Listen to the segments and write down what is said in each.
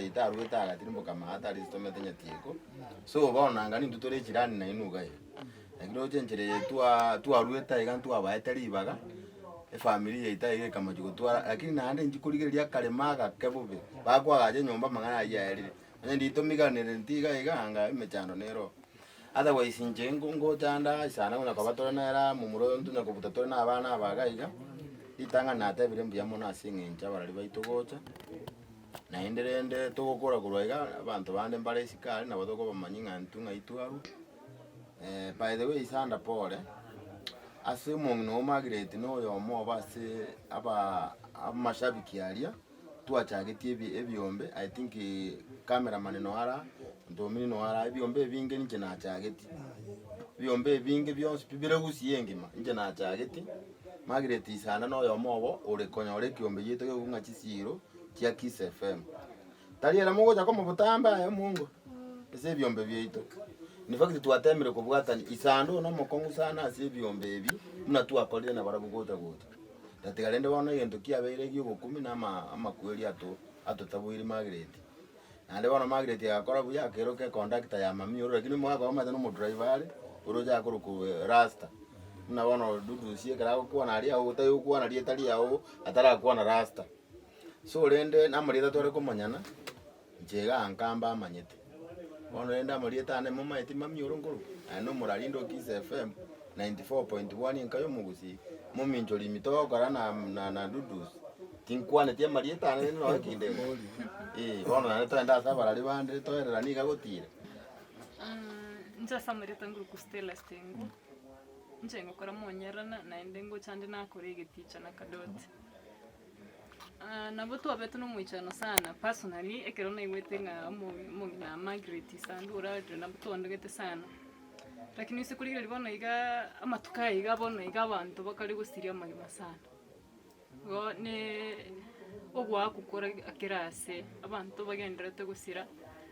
yaito arwete agatirimboka maate aria tomete Nyatieko, so bono nanga nintwe tore echirani nainwe iga iga. Lakini roche enchera eye twa twarwete aiga ntwabaete ribaga, efamiri yaito aiga ekamachia gotwara lakini naende inche korigereria akaremo agake bobe, bakoagacha enyomba amang'ana aywo aerire. Onye nditomiganereti iga iga anga emechando nere oo. Otherwise inche nko ngochanda isana konya koba tore nere amo momura oyo ntonya kobuta tore na abana aba iga iga, ritang'ani natebire mbuya mono ase eng'encho abarari baito gocha, naende rende togokora korwa iga abanto bande mbare isiko aria nabo tokobamanyia ng'a intwe ng'ai twarwa. By the way isanda pore, ase omong'ina oo Margaret na oyomo obo ase aba amashabiki aria. Twachagetie ebi ebiombe I think cameraman noyo ara, Ntomini noyo ara, ebiombe ebinge ninche nachagetie, ebiombe ebinge bionsi pi bire gusii engima inche nachagetie, Margaret Isanda na oyomo obo ore konyora ekiombe giaito gekorwa ng'a chisiiro chia Kiss FM. Tari ere mogocha komobotambe aye omongo ase ebiombe biaito. In fact twatemire kobwatania Isanda oyo nomokong'u sana ase ebiombe ebi buna twakorire nabarabwo gocha gocha. Tatiga rende bono egento kiabeire gi'ogokumia na ama amakweri ato atotaboiri Margaret. Naende bono Margaret agakora buya akeroka econductor ya mami oro lakini omogaka omanyete na omodriver are, oroche akorokwa Rasta. Buna bono Dudusi ekero agokwana aria otari gokwana rieta riago atarakwana Rasta. So rende na amarieta tware komanyana. Inche igaa nkamba amanyete. Bono rende amarieta ane momaeti mami oro nkorokwa, aye na omorarinde o Kiss FM 94.1 enka y'omogusii, mominchori imi togokora na na na Dudus, tinkwaneti amarieta ane rende nonya kinde iga. Eh, bono naende togende ase abarari bande toereranie iga gotira. Inche ase amarieta nkorokwa Stella Stengo, inche ngokora monyerana naende ngocha nde nakora egeticha na Kadoti. Nabo twabete nomoichano sana personally ekero naigwete ng'a omo- omong'ina Margaret Isanda orarire nabo twandogete sana. Lakini ase korigereria bono igaa amatuko aya iga bono iga abanto bakare gosiria amagima sana. Igo ne ogoakwa kore kera ase, abanto bagendererete gosira,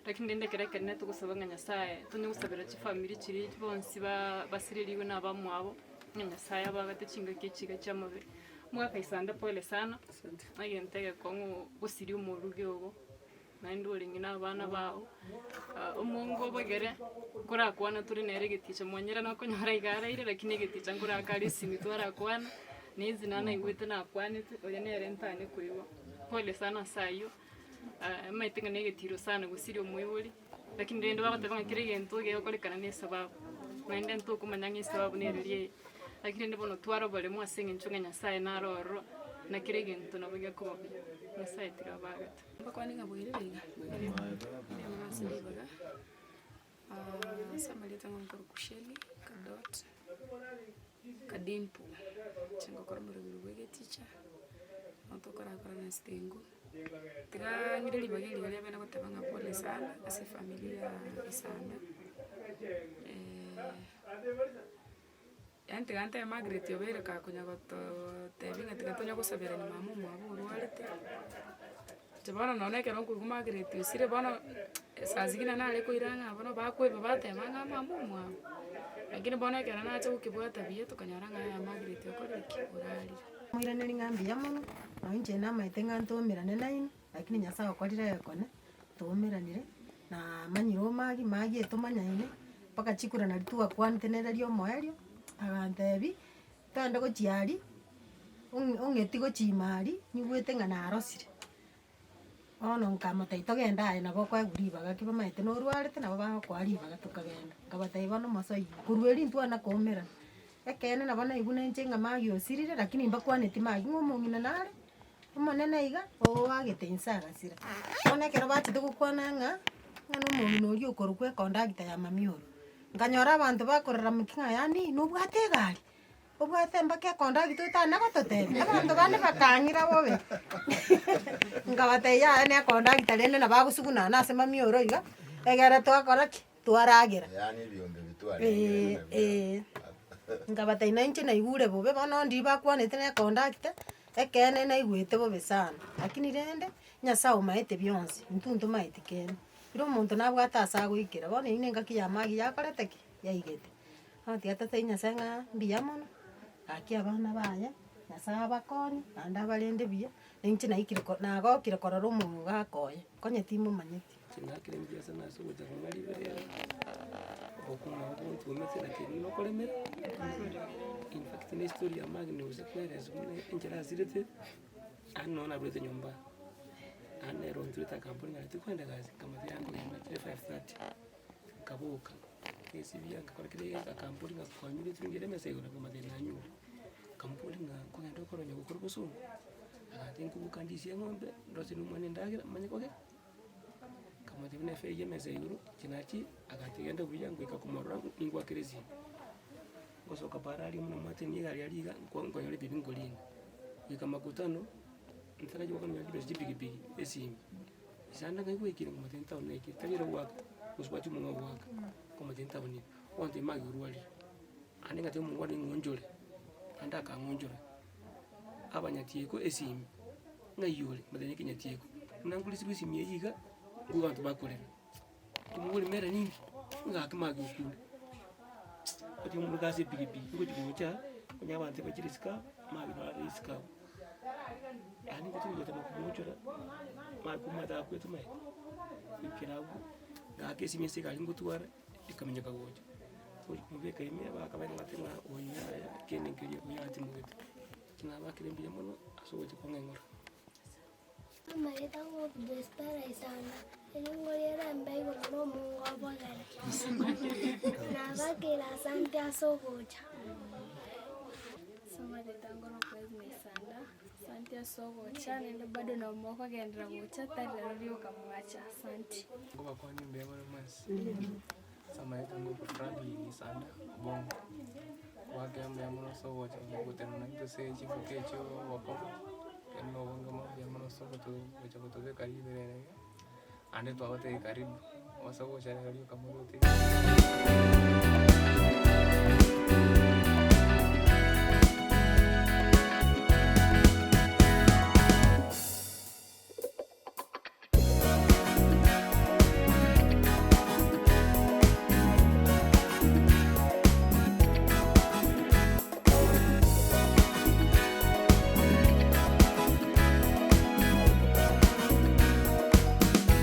lakini rende ekero ekenene togosaba ng'a Nyasaye tonya gosabera chifamiri chiria bonsi ba basirerigwe na abamwabo, ng'a Nyasaye abagate chingaki echi iga chi'amabe. Omogaka Isanda pole sana, egento egekong'u gosiria omorugi ogo, naende orenge na abana bao, omongo obogere, nkorakwana tore nere egeticha mwanyera nokonyora iga araire lakini egeticha nkoraka are esimi twarakwana, na ezi naro naigwete nakwanete, oria nere ntanye koigwa. Pole sana ase aywo, omanyete ng'a na egetiro sana gosiria omoibori, lakini rende bagoteba ng'a kera egento gegokorekana na esababu, naende ntokomanya ng'a esababu nere eria eye. Lakini rende bono twara oboremu ase eng'encho ng'a Nyasaye naro ororo, na kera egento nabo gekoba buya. Nyasaye tiga abagete. Mbakwane ng'a bwairire iga, mbuya mono ase ribaga, ase amarieta ng'a nkorokwa Shelly Kadot, Kadimpo, inche ngokora omoroberi bwa egeticha, nabo tokorakora na esitengo. Tiga ng'ire ribaga eri riria riabeire goteba ng'a pole sana ase efamiri ya Isanda. Yaani tiga ntebe Margaret obeire kakonya gototebia ng'a tiga tonya gosaberania mama omwabo orwarete, inche bono nonye ekero nkoigwa Margaret osire bono, saa zingine nare koira ng'a bono bakoeba bateba ng'a mama omwabo, lakini bono ekero nacha gokebwata buya tokanyora ng'a yaya Margaret okorire ki? Orarire. Moiraneri ng'a mbuya mono, nonye inche namaete ng'a ntoomerane nainwe, lakini Nyasaye okorire egekone, twaumeranire, na manyire omagi, magi etomanyaine, mpaka chikura naria twakwanete nere ria omoerio, agantebia, togende gochia aria, ong' ong'eti gochia ime aria, nyigwete ng'a narosire. Bono nkamotebia togende aye nabo okoegwa ribaga ki bamaete norwarete nabo bagokoa ribaga tokagenda. Nkabatebia bono mosoe ime, korwa erio intwe na koumerana. Ekeene nabo naigwa nainche ng'a magi osirire lakini mbakwaneti magi ng'a omong'ina nare. Omonene iga oagete inse agasira. Bono ekero bachete gokwana ng'a, ng'a nomong'ina oria okorokwa econductor ya mamioro, nkanyora abanto bakorarameka ng'a yaani nobwate egari, obwate mpaka econductor otana gototebia, abanto bande bakang'ira bobe, nkabatebia yaya ne econductor rende nabo agosugunana ase mamioro iga, egere twakora ki? Twaragera. Yaani ebiombe ebi twarengire Eeh buna eeh, nkabatebia nainche naigure bobe, bono ndiri bakwanete na econductor. Ekeene naigwete bobe sana, lakini rende, Nyasaye omaete bionsi, intwe ntomaeti kende. Kera omonto nabwate ase agoikera, bono eywo na engaki ya magi yakorete ki? Yaigete. Bono tiga totebie Nyasaye ng'a mbuya mono, gaki abana baye. Nyasaye abakonye, naende abarende buya, na inche naikire ko nagokire korora omogaka oye, konye timomanyeti. Chinakire mbuya sana ase ogocha kong'a riberera, okong'a ogontumete lakini nokoremera, in fact na estory ya Magna gose koeresa buna enchera asirete, aye nonye narwete nyomba, naende nere onturete akampori ng'a tikogenda gasi, nkamotebia yaya nkogenda chire 5:30, nkaboka, ngesibia nkakora kera egento akampori ng'a kwanyure chingere emesa igoro nkamotebia nanyure, nkamobori ng'a nkogenda okore onye gokora obosongo, agantebia nkoboka ndisie eng'ombe, ndoserie omwana endagera manye kogenda. Nkamotebia buna efegi emesa igoro, inche nachie, agantebia genda buya ngoika komorora ningwakere esimi. Ngosoka para aria buna omwate nigo egari aria iga, nko nkonyora ebibi nkorina. Goika makutano, ntarachia gokonyora chibesa chia epikipiki, esimi, isanda ng'ai gwaikire nkomotebia ntown naikire, tari ere goaka, mosubati omong'ao ogoaka, nkomotebia ntown ime, ogontebia mage orwarire, naende ngateba omongwana ning'onchore, naende akang'onchora, abanyatieko esimi. Ng'ai ore? Motebie ekenyatieko, buna nkorisibwa esimi eyio iga, nigo abanto bakorera. Omobori mere ninki? Ng'ake mage okure. Otiga omonto ase epikipiki, ngochi gocha, onye abanto bachire isiko abwo, mage naro are isiko abwo. Yaani ngochi gotema komochora, mage komanyete akwete omanyete, goikera abwo, ng'ake esimi ase egari ngotwara, ekaminyoka gocha. Gochi komobeka ime, bakabaira bateba ng'a oyo yaya kende nkeria oyo atimogete. Nabakire mbuya mono ase ogocha kong'eng'ora. Amarieta ng'obuda isanda, erio riere embe igoro nomongo obogere. Nabakire asante ase ogocha. Ase amarieta ngorokwa Edna Isanda, asante ase ogocha naende bado nabo mokogenderera gocha tari rero rioka mwacha, asanti. Ngobakwanie mbuya more mwensi, ase amarieta ngokwa Franklin Isanda Obongo. Goakera mbuya mono ase ogocha gotenena naintwe ase chingaki echio obokong'u, ekero na obonge mono mbuya mono ase ogoto gocha gotobeka riberera iga, naende twagotebi karibu, ase ogocha rero rioka moroche.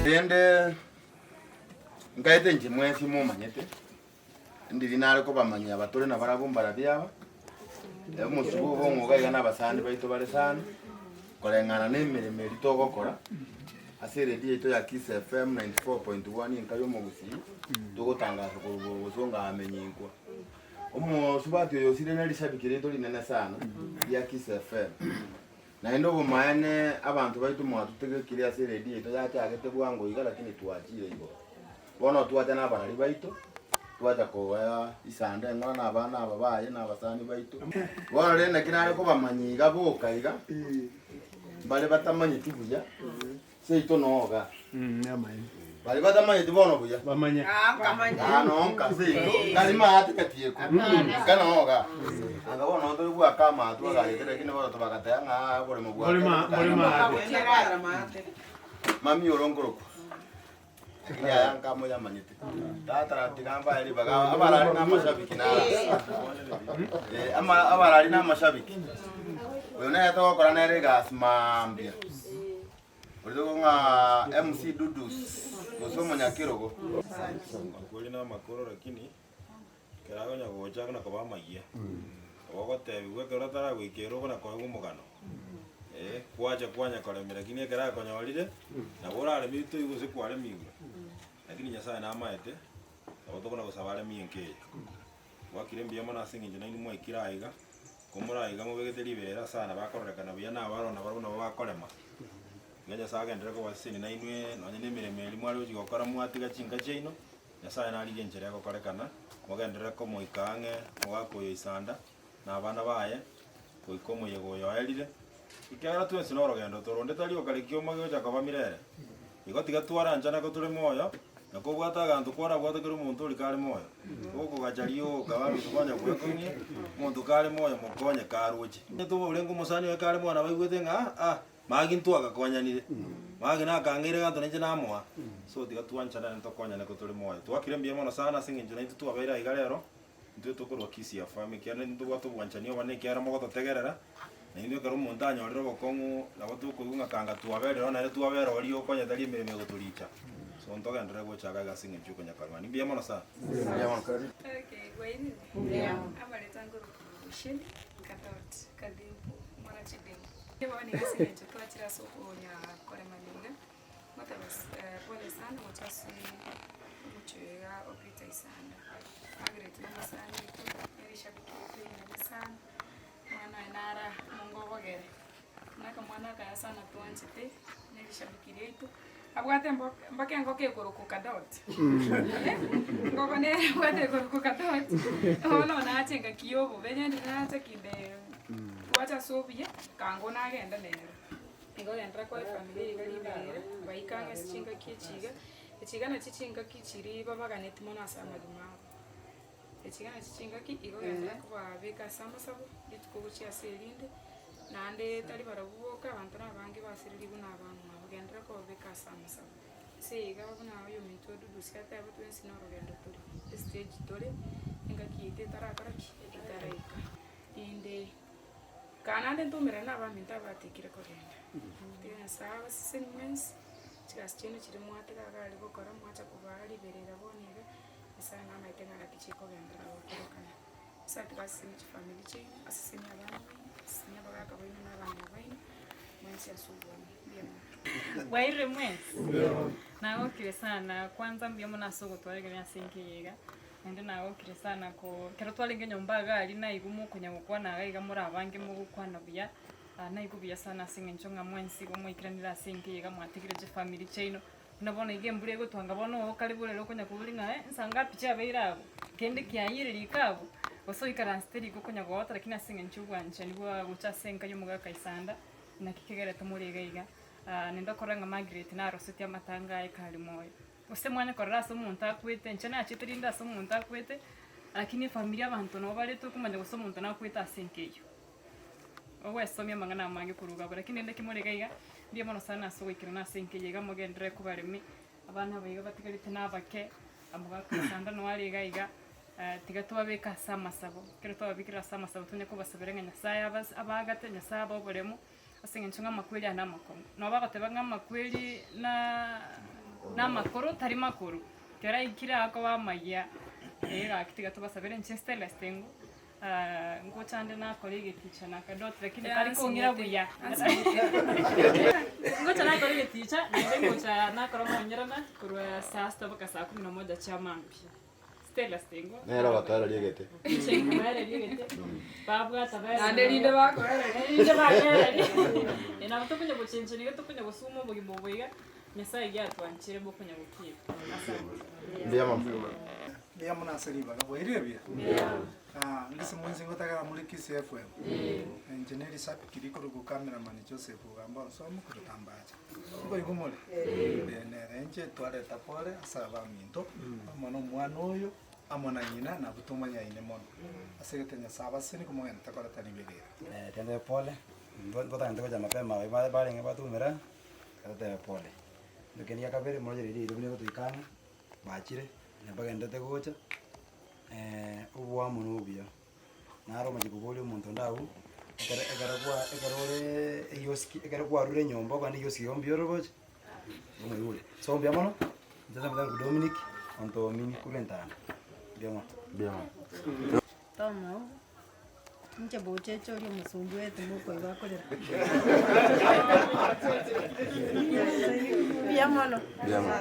Rende nkaete inche mwensi momanyete, ndiri nare kobamanyia aba tore nabarabwo mbarabio aba, omosugo obo ong'oga iga na abasani baito bare sana, koreng'ana na emeremo eria togokora, ase eredio yaito ya Kiss FM 94.1 enka ya omogusii, togotangasa korwa bosongo aa amenyinkwa. Omosubati oyo osire ne rishabiki riaito rinene sana, ria Kiss FM. Naende obomaene abanto baito mwatotegekire ase eredio yaito yachagete bwango iga lakini twachire igoro. Bono twacha na abarari baito, twacha koba isanda eng'ora na abana aba baye na abasani baito. Bono rende naki nare kobamanyia iga boka iga, mbare batamanyeti buya, seito noga. Baria batamanyeti bono buya. Ah, nonka seito, tari maate gatieko. Nka noga. Anga bono tori bwaka amato agachete lakini bono tobagateya ng'a oboremo bwa Mami oro nkorokwa. Lakini aya nka moyamanyete. Tata tiga mbae ribaga abarari na amashabiki nara. Eh, ama abarari na amashabiki. Oyo nere togokora nere egasi mambia. Oria ng'a MC Dudus gose omonyakerogo. Akweri na amakoro lakini ekero akonya gocha na koba amayia, nabo ogotebiwa ekero ataragoika ere okona koegwa omogano, eh, kwacha kwanya koremia lakini ekero akonyorire, nabo oraremie toigwe gose kwaremiwe, lakini Nyasaye namaete, nabo tokona gosaba aremie enka eye. Gwakire mbuya mono ase eng'encho nainwe mwaikire aiga, ko more aiga mobegete riberera sana bakororekana buya na abaroo nabarobwo nabo bakorema. Tiga Nyasaye agenderere kobasesenia nainwe nonye na emeremo eria mware gochia gokora mwatiga chinka chiaino, Nyasaye narigie enchera egokorekana, mogenderere komoika ang'e omogaka oyo Isanda, na abana baye, goika omoyega oyo oerire, ekiagera twensi norogendo tore, onde tari okare kioma gegocha koba mirere. Igo tiga twaranchana ko tore moyo, na kobwata aganto kwarabwate kera omonto oria kare moyo, okogacha rioka baminto konya gwekong'ia, omonto kare moyo mokonye karoche. Onye orenge omosani oye kare moyo nabaigwete ng'a ah, magi ntwagakonyanire, magi nakang'eire gento nainche namoa, so tiga twanchane naende tokonyane ko tore moyo. Twakire mbuya mono sana ase eng'encho naintwe twabeire aiga rero, intwe tokorwa Kisii FM ekiagera ntobwate obwanchani obonene ekiagera mogototegerera. Naende ekero omonto anyorire obokong'u, nabo tokoigwa ng'a kanga twaberire bono naende twabera oria okonyete aria emeremo egotoricha. So ntogenderere gochaka iga ase eng'encho yokonya koremania. Mbuya mono sana. Okay, bwairire? Amareta ngoroku Sheni Kadot Kadimpo mwana Chidimpo. Bono nigo ase eng'encho twachire ase okonya koremania iga, ngoteba pole sana gocha ase omochie oyo iga o Peter Isanda. Margaret na omosani oito, nere eshabiki yaito rinene sana. Omwana oye nara omonge obogere, buna akamwana akaya sana twanchete, na erishabiki riaito, abwate mbo- mpaka engoko ekorokwa kadot, engoko nere abwate ekorokwa kadot, bono nache engaki ya obobe yaani nacha kinde twacha ase obuya, kango nagenda nero. Igo genderera koa efamiri eye iga riberera, baike ang'e ase chingaki echi iga, echi iga nachio chingaki chiria babaganeti mono ase amagima abo. Echi nachi chingaki igo genderera kobabeka ase amasabo, rituko gochia ase erinde, naende tari barabwo boka, abanto nabange basiriri buna abamwabo, genderera kobabeka ase amasabo. Ase iga buna oyominto odudusia ateba twensi norogendo tore, estage tore, engaki yaito etarakora ki? Etaraika. Rende, kaa naende ntomerane na abaminto abatekire kogenda, tiga Nyasaye abaseseni mwensi, chigasi chiaino chiria mwatiga iga aria gokora, mwacha kobaa riberera bono iga. Nyasae namaete ng'a naki chikogenderera gokorekana. Nyasae tiga asesenie chifamiri chiaino, asesenie abana baino, asesenie abagaka baino na abang'ina baino, mwensi ase obwamo. Mbuya mono. Bwairire mwensi? Nagokire sana, kwanza mbuya mono ase ogotwaregania ase enka eye iga, naende nagokire sana ko ekero twarenge nyomba iga aria naigwa mokonya gokwana iga iga more abange mogokwana buya, naigwa buya sana ase eng'encho ng'a mwensi igo mwaikiranire ase enka eye iga mwatigire chifamiri chiaino. Buna bono iga embura egotwanga bono okare borere okonya koboria ng'a eh nsa ngapi chiabeire abwo, kende kiayire riko abwo, gose oikaransete riko okonya goota lakini ase eng'encho obwanchani bwa gocha ase enka ya omogaka Isanda, naki kegerete more iga iga. Naende okorora ng'a Margaret narosetie amatanga aye kare moyo. Gose mwanye korora ase omonto akwete, inche nachete rinde ase omonto akwete, lakini efamiri abanto nabo barete okomanya gose omonto nakwete ase enka eywo. Ogwesomia amang'ana amange korwa iga abwo, lakini rende kimore iga iga, mbuya mono sana ase ogoikerana ase enka eye iga mogenderere kobaremi, abana aba iga batigarete na abake, omogaka Isanda noo are iga iga, tiga tobabeke ase amasabo, ekero twababekire ase amasabo tonya kobasabera ng'a Nyasaye abas abaagate, Nyasaye abae oboremu, ase eng'encho ng'a amakweri aya namakong'u. Nabo bagoteba ng'a amakweri na namakoro tari makoro, ekero aikire akoba amayia, eh gaki tiga tobasabere inche Stella Stengo. Ngocha nde nakora egeticha na akadot lakini tari kong'ira buya. Ngocha nakora egeticha naende ngocha nakora omonyerana korwa saa sita mpaka saa kumi na moja chia mambia. Stella Stengo. Nere ogotoereria egete. Inche nkoereria egete, babwata baereria. Naende rinde bakoereria. Rinde baereria. Eh nabo tokonya gochenchani iga tokonya gosuma obogima obo iga, Nyasaye iga atwanchire bokonya gokira. Asante. Mbuya mono. Mbuya mono ase ribaga bwairire buya? Ah, ngise mwensi ngotagera muri Kisii FM. Inche ne risabiki rikorokwa cameraman Joseph Ogamba Onsomo korwa Tambacha. Nkoigwa more? Eh, nere inche twareta pore ase abaminto, amo na omwana oyo, amo na ng'ina nabwo tomanyaine mono. Ase egete Nyasae abasesenie komogenda koreta riberera. Totebe pole, ntotagete gocha mapema baria barenge batumera, totebe pole. Ekende gia kabere moroche riria riria buna egotoika ang'e. Bachire, na bagenderete gocha, oboamo na obuya. Naro omochie koboria omonto onde abwo, ekero ekero kwa ekero oreee egioski ekero kwarure enyomba okogenda egioski igo mbuya orogocha, omoigure. So mbuya mono, inche nabo nkorokwa Dominic, ontomini korwa entanda, mbuya mono. Mbuya mono. Tomo, inche bocheche oria omosumbu oete mokoigwa akorera. Mbuya mono.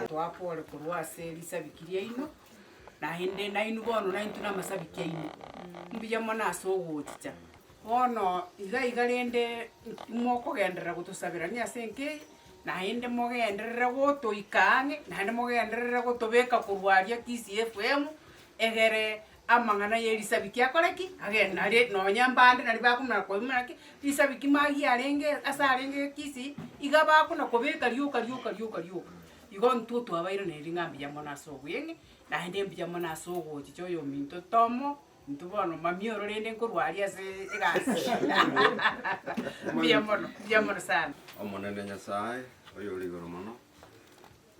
Twapore korwa ase risabiki riaino, naende nainwe bono naintwe namasabiki aino, mbuya mono ase ogochicha. Bono iga iga rende mokogenderera gotosaberania ase enka eye, naende mogenderere gotoika ang'e, naende mogenderere gotobeka korwa aria Kisii FM, egere Amang'ana ye risabiki akore ki? Agende nari nonya mbande nari bakomanya koimora ki, risabiki magi arenge ase arenge Kisii, iga bakona kobeka rioka rioka rioka rioka. Igo intwe twabairaneiri ng'a mbuya mono ase obweng'e, naende mbuya mono ase ogochicha oyominto tomo, intwe bono mami oro rende nkorwa aria ase egasi mbuya mono, mbuya mono sana. Omonene Nyasae, oyore igoro mono,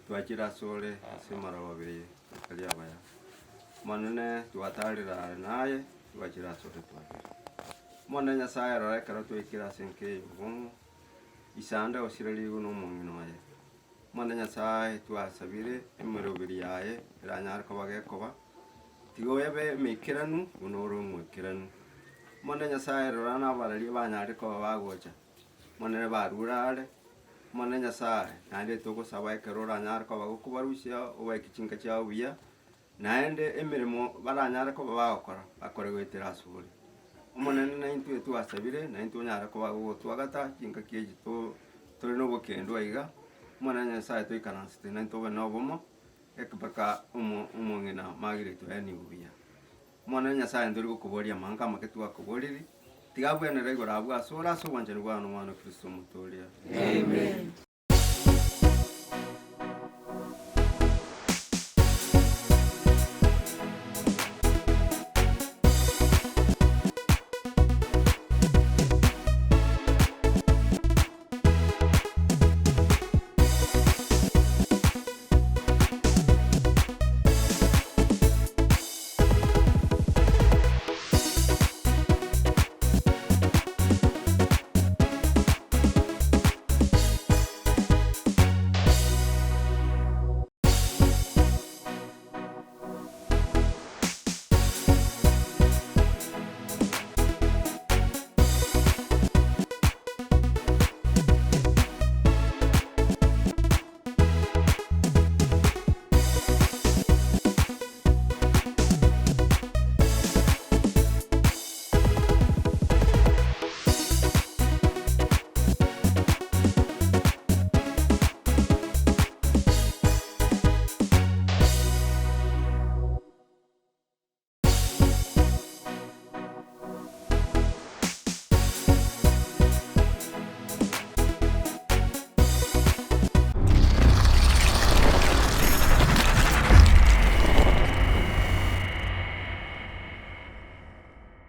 Twachire asore ase amaroba eye atari amaya. Omonene, twatarire are naye, twachire asore twarire. Omonene Nyasae rora ekero twaikire ase enka eye obong'u, isande osire rigwe na omong'ina oye. Omonene Nyasae twasabire emeroberi yaye eranyare koba gekoba, tiga oyebe emeikeranu buna ore omoikeranu. Omonene Nyasae rora nabararia banyarire koba bagocha, Omonene barure are, Omonene Nyasae naende togosaba ekero oranyare koba gokobarusia obaike chinka chiabo buya, Naende emeremo baranyare koba bagokora, bakore goetera asore. Omonene naintwe twasabire, naintwe onyare koba gogotwagata chingaki echi to tore nobokendwa iga, Omonene Nyasaye toikaransete naintwe tobe nobomo, eke mpaka omo omong'ina Margaret oenigwe buya. Omonene Nyasaye ntori gokoboria amang'ana amake twakoboriri, tiga abwenere igoro abwo asore ase obwanchani bwao na Omwana o Kristo Omotoria. Amen.